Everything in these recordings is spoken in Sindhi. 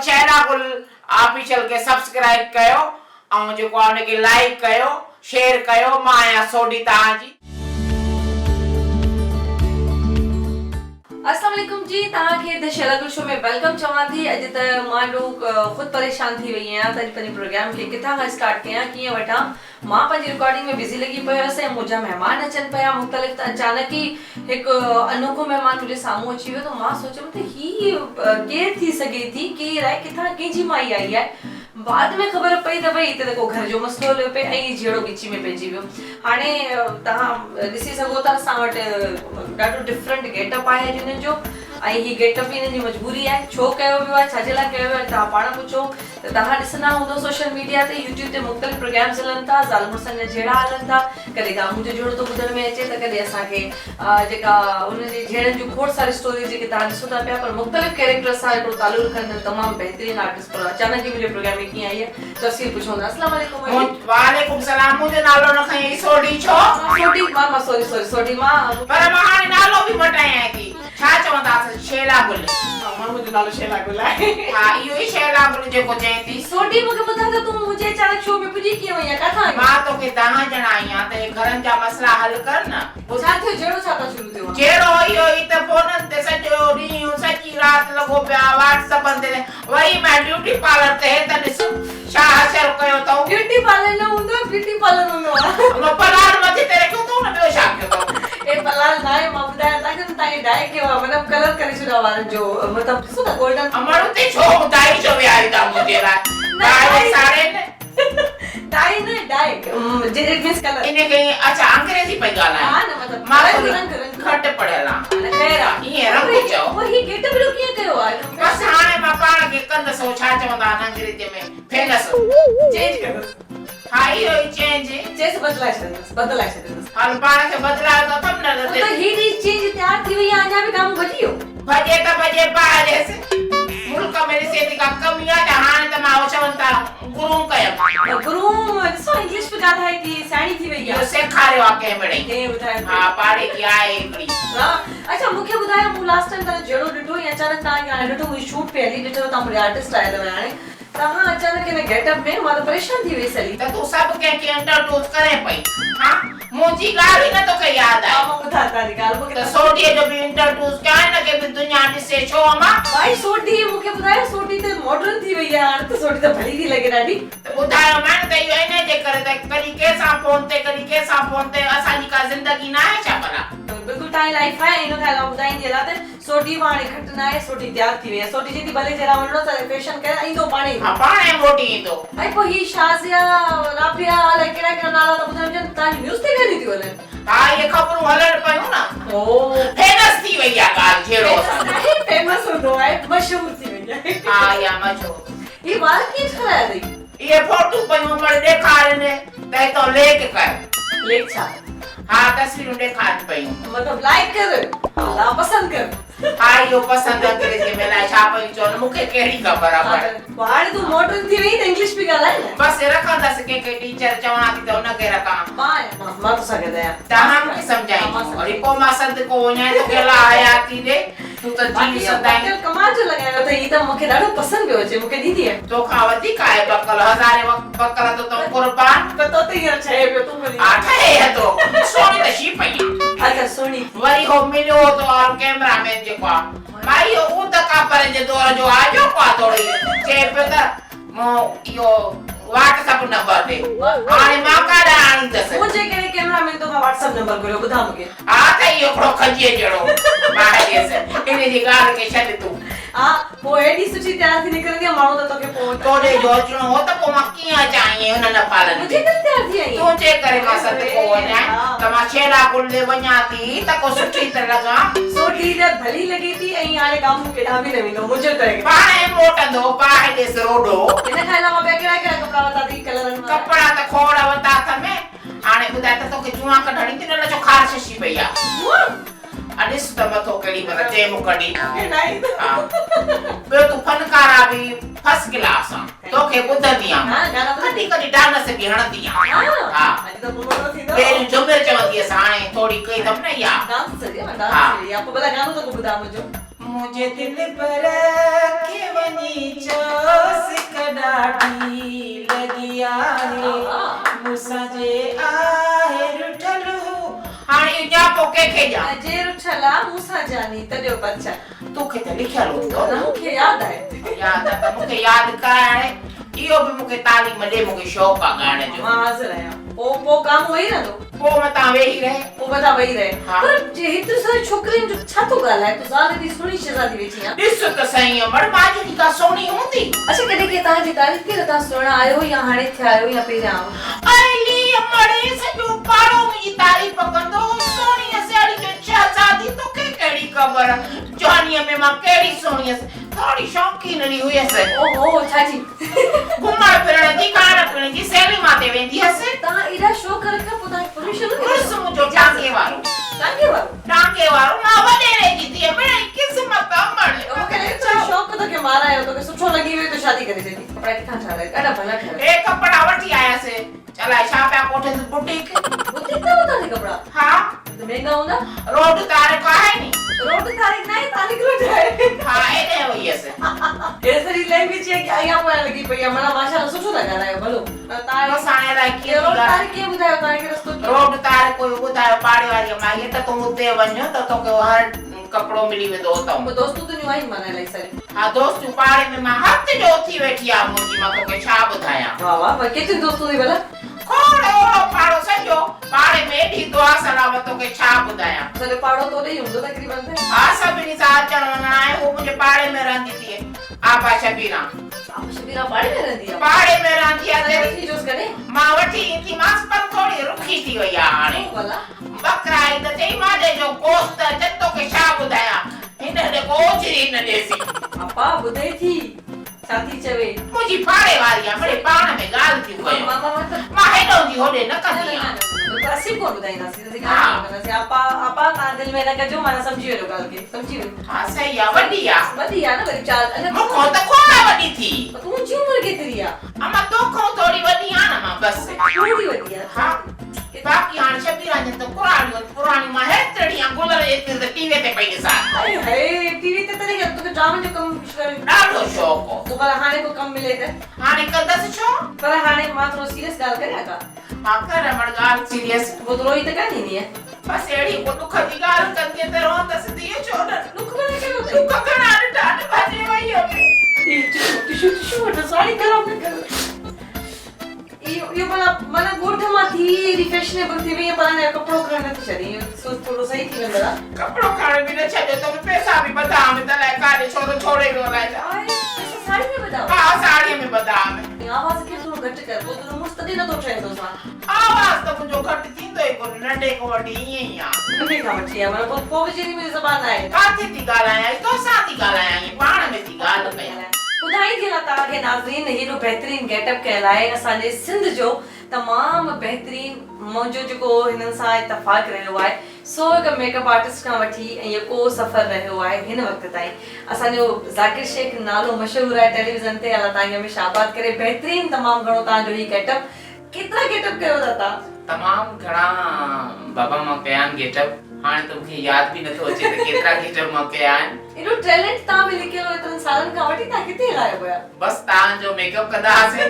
شهلا گل آفيشل کي سبسڪرائيب ڪيو ۽ جيڪو آهي ان کي لائيڪ ڪيو شيئر ڪيو مان آهيان سوڍي توهان جي. السلام عليڪم جي توهان کي the Shehla Gul show ۾ welcome چوان ٿي اڄ ته مان ايڏو خود پريشان ٿي وئي آهيان ته اڄ پنهنجي پروگرام کي ڪٿان کان اسٽارٽ ڪيان ڪيئن وٺان مان پنهنجي رڪارڊنگ ۾ بزي لڳي پئي هيس ۽ منهنجا مهمان اچن پيا مختلف ته اچانڪ ئي هڪ انوکو مهمان منهنجي سامهون اچي ويو ته مان سوچيم ته هي ڪير ٿي سگهي ٿي ڪير آهي ڪٿان ڪنهن جي مائي آئي آهي بعد ۾ خبر پئي ته ڀئي هتي ته ڪو گهر جو مسئلو هليو پئي ۽ هي جهيڙو ڳچي ۾ پئجي ويو هاڻي توهان ڏسي سگهو ٿا اسان وٽ ڏاڍو ڊفرنٽ گيٽ اپ آهي اڄ هنن جو ۽ هي گيٽ اپ به هنن جي مجبوري آهي ڇو ڪيو ويو آهي ڇا جي لاء ڪيو ويو آهي توهان پاڻ پڇو ته توهان ڏسندا هوندو سوشل ميڊيا تي يوٽيوب تي مختلف پروگرامز هلن ٿا زال مڙسن جا جهيڙا هلن ٿا ڪڏهن گامون جو جهيڙو ٿو ٻڌڻ ۾ اچي ته ڪڏهن اسان کي جيڪا انهن جي جهيڙن جون کوڙ ساري اسٽوريز جيڪي توهان ڏسو ٿا پيا پر مختلف ڪيريڪٽرز سان هڪڙو تعلق رکندڙ تمام بهترين آرٽسٽ پر اچانڪ ئي منهنجي پروگرام ۾ ڪيئن آئي آهي تفصيل پڇون ٿا السلام عليڪم وعليڪم السلام منهنجو نالو نه کنيئي سوڍي ڇو؟ سوڍي مان مان سوري سوري سوڍي مان پر مان هاڻي نالو به مٽايان ٿي. ڇا چوندا اٿس شيلا گل. امان منهنجو نالو شيلا گل آهي. ها اهو ئي شيلا گل جيڪو چئين ٿي. سوڍي مونکي ٻڌاء ته تون منهنجي اچانڪ شو ۾ پڄي ڪيئن وئين آهين ڪاٿان آئين. مان توکي دانهنجڻ آئي آهيان ته هي گهرن جا مسئلا حل ڪر نه. ڇا ٿيو جهيڙو ڇا تان شروع ٿيو آهي. جهيڙو اهو ئي ته فونن تي سڄو ڏينهن سڄي رات لڳو پيو آهي واٽس اپن تي وري مان ڊيوٽي پارلر تي هي ته ڏس ڇا حشر ڪيو اٿئون. ڊيوٽي پارلر نه هوندو آهي بيوٽي پارلر هوندو آهي. امان پلال مٿي تي رکيو اٿئون نه ٻيو ڇا ڪيو اٿئون. اي پلال ناهي مان ٻڌايان توهان کي توهان کي ڊائي ڪيو آهي مطلب ڪلر ڪري ڇڏيو آهي وارن جو مطلب ڏسو نه گولڊن. امڙ اتي ڇو ڊائي ڇو ويهاري ٿا منهنجي لاء باهه ساڙين. ڊائي نه ڊائي it means colour. ان کي اڇا انگريزي پئي ڳالهائين. ها نه مطلب مان رنگ ٿوري رنگ رنگ گهٽ پڙهيل آهيان. نه خير آهي. ائين رنگ چئو. پوء هي گيٽ اپ اهڙو ڪيئن ڪيو آهي. بس هاڻي مان پاڻ کي ڪندس هو ڇا چوندا آهن انگريزيء ۾ فينس. چينج ڪندس. ها اهو ئي چينج. چيس بدلائي ڇڏيندس بدلائي ڇڏيندس. هل پاڻ کي بدلايو ته اٿم نه پوء ته هيڏي چينج تيار ٿي وئي آهي اڃا به گامون ڀڄي ويو. ڀڄي ته ڀڄي باهه ڏيس. ملڪ ۾ ڏسي ٿي ڪا ڪمي آ ڇا هاڻي ته مان هو چون ٿا گروم ڪيم. گروم ڏسو انگلش به ڳالهائي ٿي سياڻي ٿي وئي آ. اهو سيکاريو آ ڪنهن مڙئي. ڪنهن ٻڌايو ها پاڙي جي آهي هڪڙي. ها اڇا مون کي ٻڌايو مون لاسٽ ٽائيم توهان جو جهيڙو ڏٺو ۽ اچانڪ توهان کي هاڻي ڏٺو منهنجي شوٽ پئي هلي ڏٺو ته توهان منهنجا آرٽسٽ آيل هيا هاڻي توهان اچانڪ هن گيٽ اپ ۾ مان ته پريشان ٿي ويس علي. ته تون سڀ ڪنهن کي انٽرڊوس ڪرين پئي ها منهنجي ڳالهه ئي نه توکي ياد آئي. ها مان ٻڌان توهان جي ڳالهه مون کي ته سوڍيء جو به انٽرڊوس ڪيان هن کي به دنيا ڏسي ڇو امان. ڀائي سوڍي مون کي ٻڌايو سوڍي ته ماڊرن ٿي وئي آهي هاڻي ته سوڍي ته ڀلي ٿي لڳي ڏاڍي. ته ٻڌايومانء نه ته اهو انهيء جي ڪري ته ڪڏهن ڪنهن سان فون تي ڪڏهن ڪنهن سان فون تي اسان جي ڪا زندگي ناهي ڇا ڀلا. بلڪل توهان جي لائيف آهي ۽ ان کان علاوه ٻڌائيندي هلان ته سوڍي به هاڻي گهٽ ناهي سوڍي تيار ٿي وئي آهي سوڍي چئي ٿي ڀلي جيڏانهن وڃڻو اٿس فيشن ڪري ايندو پاڻهي ايندو. ها پاڻهي موٽي ايندو. ۽ پوء هي شازيا رابعه الائي ڪهڙا ڪهڙا نالا ٿا ٻڌڻ ۾ اچن توهان جي نيوز تي به هلي ٿيون هلن. ها اهي خبرون هلن پيون نه. او. فيمس ٿي وئي آهي ڳالهه جهيڙو اسان جو. فيمس ناهي فيمس هوندو آهي مشهور ٿي وئي آهي. ها اها مشهور. هي وار ڪيئن ٺهرايا اٿئي؟ اهي فوٽو پيون امڙ ڏيکارين ته هتان ليڪ ڪر. ليڪ ڇا؟ ها تصويرون ڏيکارين پيون. مطلب لائيڪ ڪر لا پسند ڪر. ها اهو پسند انگريزي ۾ الائي ڇا پيون چون مون کي ڪهڙي خبر امڙ. پوء هاڻي تون ماڊرن ٿي وئين ته انگلش به ڳالهائي نه. بس رکندس ڪنهن کي ٽيچر چوان ٿي ته ان کي رکان. مان آهيان مان مان توسان گڏ آهيان. توهان مون کي سمجهائينديون وري پوء مان صدقو وڃان توکي الله حياتي ڏي. تون ته جيء سدائين. بڪل ڪمال جو لڳايو اٿئي هي ته مون کي ڏاڍو پسند پيو اچي مون کي ڏيندينء؟ توکان وڌيڪ آهي بڪل هزارين بڪل ته تون قربان. ته تو تي هينئر ٺهي پيو تون ڀلي. ها ٺهي هيترو سهڻي ته شي پئي آ. اڇا سهڻي. وري هو مليو هو تو وارو ڪئميرا مين جيڪو آ ڀائي اهو اوندهه ڪاپرن جي دور جو آ جو ڪو آ ٿورو ئي چئي پيو ته مون اهو واٽس اپ نمبر ڏي. هاڻي مان ڪاڏانهن آڻيندس. منهنجي ڪهڙي ڪئميرا مين توکان واٽس اپ نمبر گهريو ٻڌاء مونکي. ها ته اهو هڪڙو کجيء جهڙو باهه ڏيس. ان جي ڳالهه کي ڇڏ تون. ها پوء ايڏي سٺي تيار ٿي نڪرندينء ماڻهو ته توکي پوء. توڏي جو اچڻو هو ته پوء مان ڪيئن اچان ائين انهن افعالن ۾. منهنجي ڪري تيار ٿي آئين. تنهنجي ڪري مان صدقو وڃان ته مان شيلا گل ڏي وڃان ٿي ته ڪو سٺي ته لڳان. سوڍي ته ڀلي لڳي ٿي ۽ هاڻي گامون ڪيڏانهن به نه ويندو منهنجو ڪري. پاڻهي موٽندو باهه ڏيس روڏو. ان کان علاوه ٻيا ڪهڙا ڪهڙا ڪپڙا ورتا اٿئي ڪلرن وارا. ڪپڙا ته کوڙ ورتا اٿم. هاڻي ٻڌاء ته توکي جوئان ڪڍڻ ايندي نه ڇو خارش شي پئي آ. جوئان؟ ها ڏس ته مٿو ڪهڙي مهل چيم ڪڍي. ها ٻيو تون فنڪارا به فرسٽ ڪلاس آن. توکي ٻڌندي آن مان. ڪڏهن ڪڏهن ڊانس به هڻندي آن. ها پهريون جهمر چوندي هيس هاڻي ٿوري ڪئي اٿم نه اها. ڊانس سڄي مان ڊانس ها پوء ڀلا گانو توکي ٻڌاء منهنجو. منهنجي دلبر کي وڃي چئو سڪ ڏاڍي لڳي آهي مون سان جي آهي رٺل هو. هاڻي اهو نياپو ڪنهن کي ڏيان؟ جي رٺل آ مون سان جاني ته ڏيو پرچا. توکي ته لکيل هوندو نه. مون کي ياد آهي. ياد آ ته مون کي ياد ڪرائڻ اهو به مون کي تعليم ڏي مون کي شوق آ ڳائڻ جو. مان حاضر آهيان. پوء پوء ڪام ويهي رهندو. پوء متان ويهي رهي. پوء متان ويهي رهي. ها. پر جي هيتريون ساريون ڇوڪرين جو ڇا ٿو ڳالهائي تون زال ايڏي سهڻي شهزادي ويٺي آن. ڏس ته سهي امڙ مان جهڙي ڪا سهڻي هوندي. اڇا ڪڏهن ڪنهن توهان جي تعريف ڪئي ته توهان سهڻا آهيو يا هاڻي ٿيا آهيو يا پهريان هئا. ائلي امڙ سڄو پاڙو منهنجي تعريف ڪندو هو سهڻي هيس اهڙي جو شهزادي توکي ڪهڙي خبر جوانيء ۾ مان ڪهڙي سهڻي هيس ٿوري شوقينڙي هيس. اوهو ڇا جي. گهمڻ ڦرڻ جي کائڻ پيئڻ جي سئنيما تي ويندي هيس. توهان ايڏا شوق رکيا پوء توهان کي پرميشن نه مڙس منهنجو ٽانگي وارو. ٽانگي وارو. ٽانگي وارو مان وڏيري جي ڌيء مڙئي قسمت امڙ. مون کي لڳي ٿو شوق توکي مارايو توکي سٺو لڳي ويو تو شادي ڪري ڇڏي. ڪپڙا ڪٿان ٺهرايا ڏاڍا ڀلا ٺهرايا. هي ڪپڙا وٺي آيس. الائي ڇا پيا ڪوٺين بوٽيڪ. بوٽيڪ تان ورتا اٿئي ڪپڙا؟ ها. ته مهنگا هوندا؟ روڊ طارق آهي ني. روڊ طارق ناهي طارق روڊ آهي. ها ايڏي وئي هيس. هي سڄي لينگويج اڳيان پويان لڳي پئي آهي معنيٰ ماشاءالله سٺو ٿا ڳالهايو ڀلو. بس هاڻي الائي ڪيئن ٿي روڊ طارق ڪنهن ٻڌايو توهان کي رستو ڪيئن؟ روڊ طارق اهو ٻڌايو پاڙي واري مائيء ته تون اتي وڃ ته توکي هر ڪپڙو ملي ويندو اتئون. پوء دوستون تنهنجون آهن معنيٰ الائي ساريون. ها دوستيون پاڙي ۾ مان هٿ جو اٿي ويٺي آ منهنجي مان توکي ڇا ٻڌايان. واه واه پر ڪيتريون دوستون اٿئي ڀلا. کوڙ اوڙو پاڙو سڄو پاڙي ۾ ايڏي دعا سلام توکي ڇا ٻڌايان. سڄو پاڙو تو ڏي ئي هوندو تقريبن ته. ها سڀني سان اچڻ وڃڻ آهي هو منهنجي پاڙي ۾ رهندي ٿئي آپا شبيران. آپا شبيران پاڙي ۾ رهندي آ. پاڙي ۾ رهندي آ تڏهن وٺي اچوس ڪڏهن. مان وٺي اينديمانس پر ٿوري رکي ٿي وئي آ هاڻي. ڇو ڀلا. ٻڪرا عيد چئي ماڏي جو گوشت اچن توکي ڇا ٻڌايان هن ڏي ڪو اوجهري نه ڏيسي. آپا ٻڌئي ٿي ڇا ٿي چوي. منهنجي پاڙي واري آ مڙئي پاڻ ۾ ڳالهه ٿيون ڪيون مان هيڏئون جي هوڏي نه ڪندي آن. بلڪل اسين به ڪونه ٻڌائينداسين اسين ڳالهه ڪونه ڪنداسين آپا آپا توهان دل ۾ نه ڪجو معنيٰ سمجهي وڃو ڳالهه کي سمجهي وڃو. ها صحيح آ وڏي آ. وڏي آ نه وري چار اڃا مون کان ته کوڙ وڏي ٿي. تنهنجي عمر ڪيتري آ. امان توکان ٿوري وڏي آ نه مان بس. ٿوري وڏي آ. ها. باقي هاڻ شبيران جن ته ڪراڙيون آهن پراڻيون مان هيترڙي آهيان گلر جيتري ته ٽي وي تي پئي ڏسان. هائي هائي ٽي وي تي تڏهن کان توکي ڊرامن جو ڪم ڪرڻ جو ڏاڍو شوق هو. پوء ڀلا هاڻي ڪو ڪم ملي ته. هاڻي ڪندس ڇو؟ پر هاڻي مان ٿورو سيريس ڳالهه ڪريان ڪا؟ ها ڪر امڙ ڳالهه سيريس. پوء تون روئي ته ڪانه ايندينء؟ بس اهڙي ڪو ڏک جي ڳالهه ڪندينء ته روئندس ڌيء ڇو نه. ڏک ڀلا ڪهڙو اٿئي؟ ڏک گهڻا ڏٺا آهن ڀڄي وئي هيم. هي ٽشو ٽشو ٽشو وٺ ساڙهي خراب نه ڪر. اهو اهو ڀلا معنيٰ ڳوٺ مان ٿي ايڏي فيشنيبل ٿي وئي آهين پر اڃا ڪپڙو کڻڻ نٿي ڇڏين اهو سوچ ٿورو صحيح ٿي وڃ ڀلا. ڪپڙو کڻڻ به نه ڇڏيو ته به پئسا به ٻڌا هئم ته الائي ڪاڏي ڇورو ڇوڙي ويو الائي ڇا. آهي پئسا ساڙهي ۾ ٻڌا هئا؟ ها ساڙهيء ۾ ٻڌا هئم. آواز کي ٿورو گهٽ ڪر پوء تنهنجو مڙس تڏهن نٿو ٺهي توسان. آواز ته منهنجو گهٽ ٿيندو ئي ڪونه ننڍي کان وٺي ائين ئي آ. ننڍي کان وٺي آ معنيٰ پوء پوء به چوندي منهنجي زبان ناهي. ڪاٿي ٿي ڳالهايان اڄ توسان ٿي ڳالهايان ائين پاڻ ۾ ٿي ڳالهه ڪيان. ٻڌائيندي هلان توهان کي ناظرين هيڏو بهترين گيٽ اپ ڪيل آهي اسان جي سنڌ جو تمام بهترين منهنجو جيڪو هنن سان اتفاق رهيو آهي سو هڪ ميڪ اپ آرٽسٽ کان وٺي ۽ يڪو سفر رهيو آهي هن وقت تائين اسان جو ذاڪر شيخ نالو مشهور آهي ٽيليويزن تي الله توهان کي هميشه آباد ڪري بهترين تمام گهڻو توهان جو هي گيٽ اپ ڪيترا گيٽ اپ ڪيو ٿا توهان؟ تمام گهڻا بابا مان ڪيا آهن گيٽ اپ هاڻي ته مونکي ياد به نٿو اچي ته ڪيترا گيٽ اپ مان ڪيا آهن. ايڏو ٽيلنٽ توهان ۾ لڪيل هو ايترن سالن کان وٺي توهان ڪٿي غائب هيا؟ بس توهان جو ميڪ اپ ڪندا هئاسين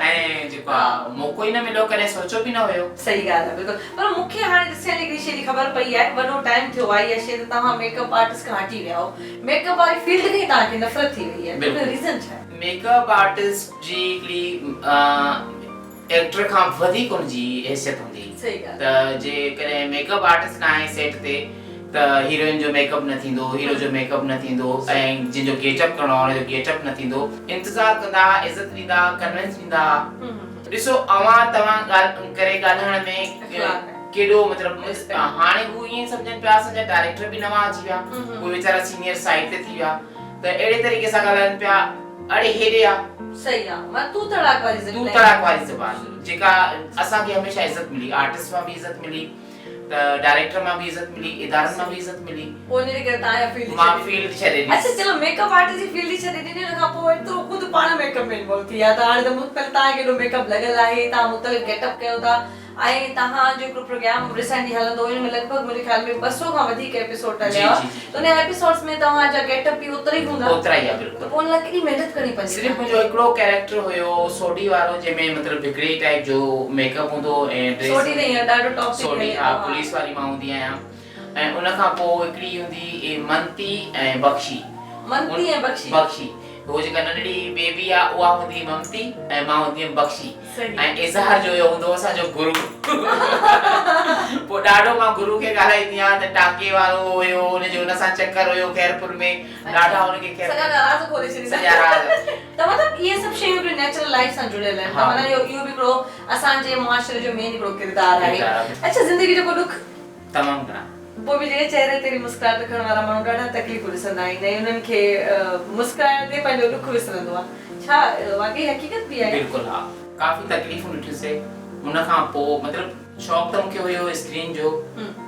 ۽ جيڪو آ موقعو ئي نه مليو ڪڏهن سوچيو به نه هيو. صحيح ڳالهه آهي بلڪل پر مون کي هاڻي ريسينٽلي هڪڙي شيء جي خبر پئي آهي وڏو ٽائيم ٿيو آهي اها شيء ته توهان ميڪ اپ آرٽسٽ کان هٽي ويا آهيو ميڪ اپ واري فيلڊ کان ئي توهان کي نفرت ٿي وئي آهي ان جو ريزن ڇا آهي؟ ميڪ اپ آرٽسٽ جي هڪڙي ايڪٽر کان وڌيڪ ان جي حيثيت هوندي ته جيڪڏهن ميڪ اپ آرٽسٽ نه آهي سيٽ تي ته هيروئن جو ميڪ اپ نه ٿيندو هيرو جو ميڪ اپ نه ٿيندو ۽ جنهن جو گيٽ اپ ڪرڻو آهي ان جو گيٽ اپ نه ٿيندو انتظار ڪندا ها عزت ڏيندا ها ڪنوينس ڏيندا ها ڏسو اوهان توهان ڳالهه ڪري ڳالهائڻ ۾ ڪيڏو مطلب هاڻي هو ائين سمجهن پيا اسان جا ڊائريڪٽر به نوان اچي ويا اهي ويچارا سينيئر سائيڊ تي ٿي ويا ته اهڙي طريقي سان ڳالهائن پيا اڙي هيڏي آ. صحيح آ معنيٰ تون تڙاڪ واري زبان. تون تڙاڪ واري زبان جيڪا اسان کي هميشه عزت ملي آرٽسٽ مان به عزت ملي ته ڊائريڪٽر مان به عزت ملي ادارن مان به عزت ملي. پوء ان جي ڪري تان اها فيلڊ مان فيلڊ ڇڏي ڏني. اڇا چلو ميڪ اپ آرٽسٽ جي فيلڊ ئي ڇڏي ڏني ان کان پوء ايترو خود پاڻ ميڪ اپ ۾ انوالو ٿي ويا ته هاڻي ته مختلف تان کي ايڏو ميڪ اپ لڳل آهي تان مختلف گيٽ اپ ڪيو ٿا. ۽ توهان جو هڪڙو پروگرام ريسينٽلي هلندو هو ان ۾ لڳ ڀڳ منهنجي خيال ۾ 200 کان وڌيڪ ايپيسوڊ هليا هئا ته ان ايپيسوڊز ۾ توهان جا گيٽ اپ به اوترا ئي هوندا اوترا ئي آ بلڪل ته پوء ان لاء ڪيڏي محنت ڪرڻي پوندي صرف منهنجو هڪڙو ڪيريڪٽر هيو سوڍي وارو جنهن ۾ مطلب بگڙي ٽائيپ جو ميڪ اپ هوندو هو ۽ ڊريس سوڍي ته هينئر ڏاڍو ٽاپ تي سوڍي ها پوليس واري مان هوندي آهيان ۽ ان کان پوء هڪڙي هوندي منتي ۽ بخشي منتي ۽ بخشي بخشي هو جيڪا ننڍڙي بيبي آ اها هوندي هئي ممتي ۽ مان هوندي هيم بخشي ۽ اظهار جو اهو هوندو هو اسان جو گرو پوء ڏاڍو مان گرو کي ڳالهائيندي آهيان ته ٽانڪي وارو هيو ان جو ان سان چڪر هيو خيرپور ۾ ڏاڍا ان کي سڄا راز کولي ڇڏيندا سڄا راز ته مطلب اهي سڀ شيون هڪڙي نيچرل لائيف سان جڙيل آهن ته معنيٰ اهو اهو به هڪڙو اسان جي معاشري جو مين هڪڙو ڪردار آهي اڇا زندگي جو ڪو ڏک تمام گهڻا. پوء به جيڪي چهري تي اهڙي مسڪراهٽ رکڻ وارا ماڻهو ڏاڍا تڪليفون ڏسندا آهن ۽ انهن کي مسڪرائڻ تي پنهنجو ڏک وسرندو آهي. ڇا واقعي حقيقت به آهي؟ بلڪل ها ڪافي تڪليفون ڏٺيون سي ان کان پوء مطلب شوق ته مونکي هيو اسڪرين جو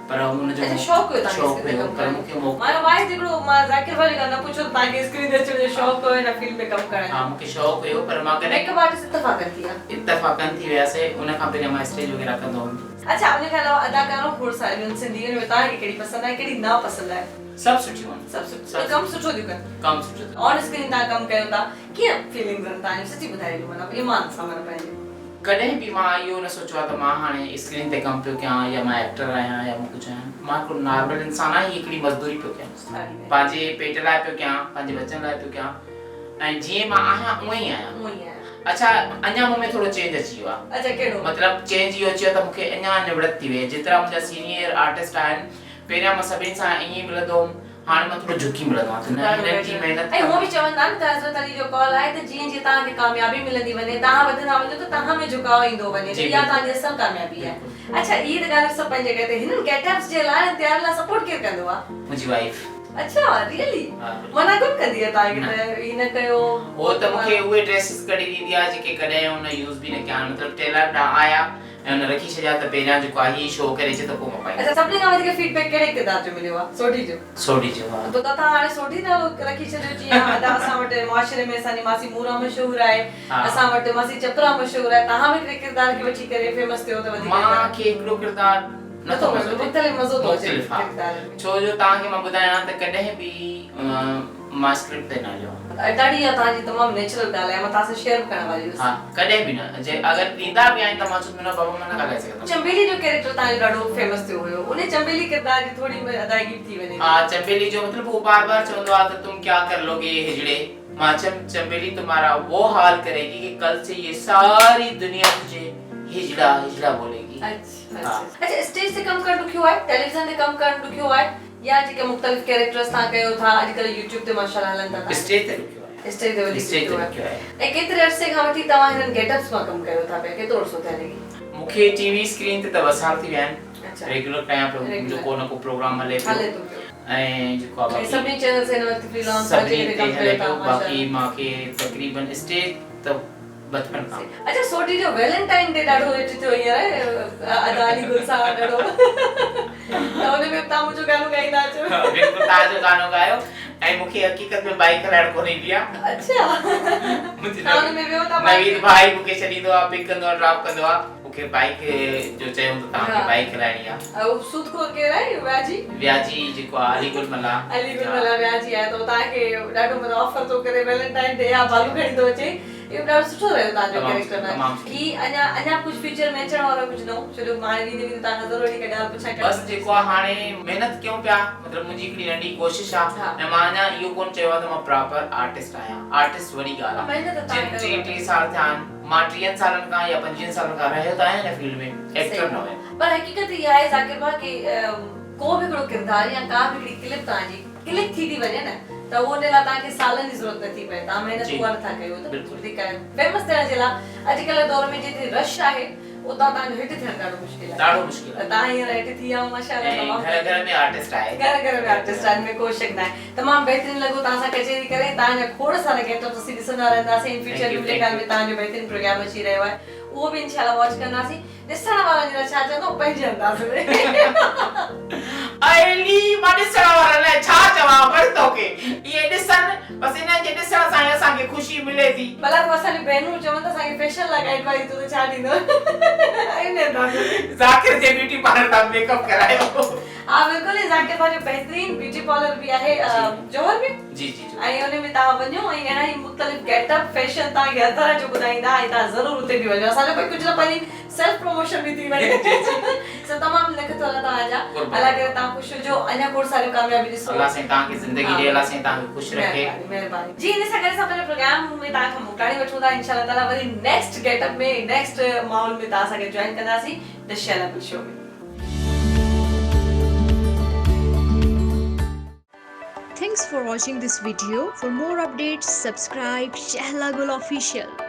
پر ان جو اڇا شوق هيو توهان کي شوق هيو پر مونکي موقعو معنيٰ واحد هڪڙو مان ذاڪر ڀائي کان نه پڇيو ته توهان کي اسڪرين تي اچڻ جو شوق هيو يا فلم ۾ ڪم ڪرڻ جو؟ ها مونکي شوق هيو پر مان ڪڏهن ميڪ اپ آرٽسٽ اتفاقن ٿي ويا. اتفاقن ٿي وياسي ان کان پهريان مان اسٽيج وغيره ڪندو هوم. اڇا ان کان علاوه اداڪارون کوڙ ساريون آهن سنڌي ان ۾ توهان کي ڪهڙي پسند آهي ڪهڙي نا پسند آهي؟ سڀ سٺيون آهن. سڀ سٺيون ڪم سٺو ٿيون ڪن. ڪم سٺو ٿيون ڪن. آن اسڪرين توهان ڪم ڪيو ٿا ڪيئن فيلنگز آهن توهان جون سچي ٻڌائجو معنيٰ ايمان سان معنيٰ پنهنجي. ڪڏهن به مان اهو نه سوچيو آهي ته مان هاڻي اسڪرين تي ڪم پيو ڪيان يا مان ايڪٽر آهيان يا مان ڪجهه آهيان مان هڪڙو نارمل انسان آهيان هي هڪڙي مزدوري پيو ڪيان پنهنجي پيٽ لاء پيو ڪيان پنهنجي ٻچن لاء پيو ڪيان ۽ جيئن مان آهيان اونئن ئي آهيان. اونئن ئي آهيان. اڇا اڃا مون ۾ ٿورو چينج اچي ويو آهي. اڇا ڪهڙو؟ مطلب چينج اهو اچي ويو آهي ته مون کي اڃا نوڙت ٿي وئي آهي جيترا منهنجا سينيئر آرٽسٽ آهن پهريان مان سڀني سان ائين ئي ملندو هوم هاڻي مان ٿورو جهڪي ملندو آهيان ته نه هنن جي محنت ۽ هونء به چوندا آهن ته حضرت علي جو قول آهي ته جيئن جيئن توهان کي ڪاميابي ملندي وڃي توهان وڌندا وڃو ته توهان ۾ جهڪاء ايندو وڃي ته اها توهان جي اصل ڪاميابي آهي. اڇا اهي ته ڳالهيون سڀ پنهنجي جڳهه تي هنن گيٽ اپس جي لاء ۽ تيارين لاء سپورٽ ڪير ڪندو آهي؟ منهنجي وائيف. اڇا ريئلي منع ڪونه ڪندي آهي توهان کي ته هي نه ڪيو. هو ته مون کي اهي ڊريسز ڪڍي ڏيندي آهي جيڪي ڪڏهن هن يوز به نه ڪيا آهن مطلب ٽيلر ڏانهن آيا ۽ هن رکي ڇڏيا ته پهريان جيڪو آهي هي شو ڪري اچي ته پوء مان پائيندس. اڇا سڀني کان وڌيڪ فيڊ بيڪ ڪهڙي ڪردار جو مليو آهي سوڍي جو؟ سوڍي جو ها. پوء ته توهان هاڻي سوڍي نالو رکي ڇڏيو جيئن ادا اسان وٽ معاشري ۾ اسان جي ماسي موران مشهور آهي اسان وٽ ماسي چپرا مشهور آهي توهان به هڪڙي ڪردار کي وٺي ڪري فيمس ٿيو ته وڌيڪ مان کي هڪڙو ڪردار نٿو مزو اچي. مختلف مزو ٿو اچي مختلف ها ڇو جو توهان کي مان ٻڌايان ته ڪڏهن به مان اسڪرپٽ تي نه هليو آهيان. ڏاڍي اها توهان جي تمام نيچرل ڳالهه آهي مان توهان سان شيئر به ڪرڻ واري هيس. ها ڪڏهن به نه جي اگر ڏيندا به آهن ته مان چوندم نه بابا مان نه ڳالهائي سگهندم. چنبيلي جو ڪيريڪٽر توهان جو ڏاڍو فيمس ٿيو هيو انهي چنبيلي ڪردار جي ٿوري ادائگي به ٿي وڃي ٿي. ها چنبيلي جو مطلب هو بار بار چوندو آهي ته تم ڪيا ڪر لوگي هجڙي مان چيم چنبيلي تمهارا وو حال ڪريگي ڪي ڪل سي يي ساري دنيا تجهي هجڙا هجڙا بوليگي. اڇا. اڇا اسٽيج تي ڪم ڪرڻ ڏکيو آهي ٽيليويزن تي ڪم ڪرڻ ڏکيو آهي يا جيڪي مختلف ڪيريڪٽرز توهان ڪيو ٿا اڄڪلهه يوٽيوب تي ماشاء الله هلن ٿا توهان اسٽيج تي ڏکيو آهي اسٽيج تي وڌيڪ اسٽيج تي ڏکيو ڏکيو آهي آهي ۽ ڪيتري عرصي کان وٺي توهان هنن گيٽ اپس مان ڪم ڪيو ٿا پيا ڪيترو عرصو ٿيو يعني مون کي ٽي وي اسڪرين تي ته ٻه سال ٿي ويا آهن اڇا ريگيولر ڪيان پيو منهنجو ريگيولر ڪو نه ڪو پروگرام هلي پيو هلي ٿو پيو ۽ جيڪو آهي ۽ باقي سڀني چينلز هن وقت فري لانس هر سڀني جڳهه تي تي ڪم هلي ڪيو ٿا پيو ماشاء باقي الله مان کي تقريبن اسٽيج ته بچپن کان. اڇا سوٽي جو ويلنٽائن ڊي ڏاڍو هٽ ٿيو هينئر ادا علي گل صاحب ڏاڍو ته ان ۾ به توهان منهنجو گانو ڳائيندا اچو. بلڪل توهان جو گانو ڳايو ۽ مون کي حقيقت ۾ بائيڪ هلائڻ ڪونه ايندي آ. اڇا توهان ان ۾ ويهو ٿا بائيڪ نويد ڀائي مون کي ڇڏيندو آ پڪ ڪندو آ ڊراپ ڪندو آ مون کي بائيڪ جو چيو ته توهان کي بائيڪ هلائڻي آ. اهو سود خور ڪير آهي وياجي؟ وياجي جيڪو آ علي گل ملاح. علي گل ملاح وياجي آهي ته توهان کي ڏاڍو مطلب آفر ٿو ڪري ويلنٽائن ڊي آ بالو کڻي ٿو اچي. اهو ڏاڍو سٺو رهيو توهان جو ڪيريڪٽر ۾ هي اڃا اڃا ڪجهه فيوچر ۾ اچڻ وارو ڪجهه نئون ڇو جو هاڻي ويندي ويندي توهان کان ضرور اهڙي ڪا ڳالهه پڇان بس جيڪو آ هاڻي محنت ڪيون پيا مطلب منهنجي هڪڙي ننڍي ڪوشش آ ۽ مان اڃا اهو ڪونه چيو آ ته مان پراپر آرٽسٽ آهيان آرٽسٽ وڏي ڳالهه آ جن ٽي ٽي سال ٿيا آهن مان ٽيهن سالن کان يا پنجويهن سالن کان رهيو ته آهيان هن فيلڊ ۾ ايڪٽر نه هيم. پر حقيقت اها آهي ذاڪر ڀاء ڪي ڪو به هڪڙو ڪردار يا ڪا به هڪڙي ڪلپ توهان جي ڪلڪ ٿي ٿي وڃي نه ته ان لاء توهان کي سالن جي ضرورت نٿي پئي توهان محنت اها نٿا ڪيو ته فيمس ٿيڻ جي لاء اڄڪلهه دور ۾ جيتري رش آهي اتان توهان جو هٽ ٿيڻ ڏاڍو مشڪل آهي ڏاڍو مشڪل آهي توهان هينئر هٽ ٿي ويا آهيو ماشاءالله تمام گهر گهر ۾ آرٽسٽ آهي گهر گهر ۾ آرٽسٽ آهن ۾ ڪو شڪ ناهي تمام بهترين لڳو توهان سان ڪچهري ڪري توهان جا کوڙ سارا گيٽ اپس اسين ڏسندا رهنداسين ان فيوچر ۾ منهنجي خيال ۾ توهان جو بهترين پروگرام اچي رهيو آهي اهو به انشاء الله واچ ڪنداسين ڏسڻ وارن جي لاء ڇا چوندو پنهنجي انداز ۾. علي مان ڏسڻ وارن لاء ڇا چوان پر توکي اهي ڏسن بس انهن جي ڏسڻ سان ئي اسان کي خوشي ملي ٿي. ڀلا پوء اسان جون ڀينرون چون ته اسان کي فيشن لاء گائيڊ وائيز ڏيو ته ڇا ڏيندو. ٻن هنڌان ذاڪر جي بيوٽي پارلر تان ميڪ اپ ڪرايو. ها بلڪل هي ذاڪر پنهنجو بهترين بيوٽي پارلر به آهي جوهر ۾. جي جي ۽ ان ۾ توهان وڃو ۽ اهڙا ئي مختلف گيٽ اپ فيشن توهان کي هر طرح جو ٻڌائيندا ۽ توهان ضرور اتي به وڃو اسان جو ڀئي ڪجهه نه پنهنجي سيلف پروموشن به ٿي وڃي سو تمام لک ٿورا توهان جا الله ڪري توهان خوش هجو اڃا کوڙ ساريون ڪاميابي ڏسو. الله سائين توهان کي زندگي ڏي الله سائين توهان کي خوش رکي. مهرباني مهرباني جي ان سان گڏ اسان پنهنجي پروگرام ۾ توهان کان موڪلاڻي وٺون ٿا انشاء الله تعالي وري نيڪسٽ گيٽ اپ ۾ نيڪسٽ ماحول ۾ توهان سان گڏ جوائن ڪنداسين the Shehla Gul show ۾. Thanks for watching this video. For more updates, subscribe Shahla Gul Official.